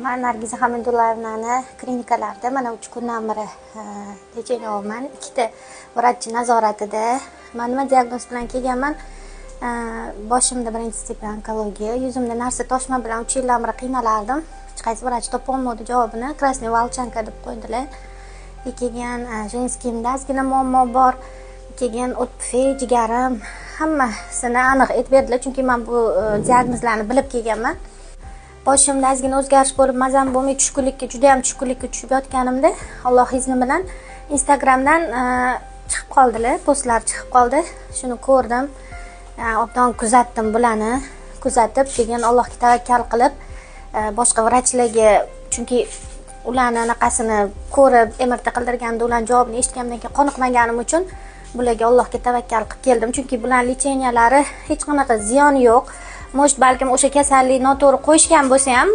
Man Nargiza Hamidullayevnani klinikalarida mana 3 kundan beri лечение olyapman. Ikkita vrachchi nazoratida. Man nima diagnoz bilan kelganman? Boshimda birinchi степень onkologiya, yuzimda narsa toshma bilan 3 yildan beri qiynalardim. Hech qaysi vrach topolmadi javobini. Красный волчанка deb qo'ydilar. Keyin женский imda ozgina muammo bor. Keyin o't pufak, jigarim, hammasini aniq aytib berdilar, chunki man bu diagnozlarni bilib kelganman. Boshimda ozgina o'zgarish bo'lib, mazam bo'lmay, tushkunlikka, judayam tushkunlikka tushib yotganimda, Alloh izni bilan Instagramdan chiqib qoldilar, postlar chiqib qoldi. Shuni ko'rdim, obdon kuzatdim bularni. Kuzatib, keyin Allohga tavakkal qilib, boshqa vrachlarga, chunki ularni anaqasini ko'rib, MRT qildirganda ularni javobini eshitgandan keyin qoniqmaganim uchun bularga Allohga tavakkal qilib keldim, chunki bularni лечения lari hech qanaqa ziyoni yo'q. Может, balkim o'sha kasallik noto'g'ri qo'yishgan bo'lsa ham.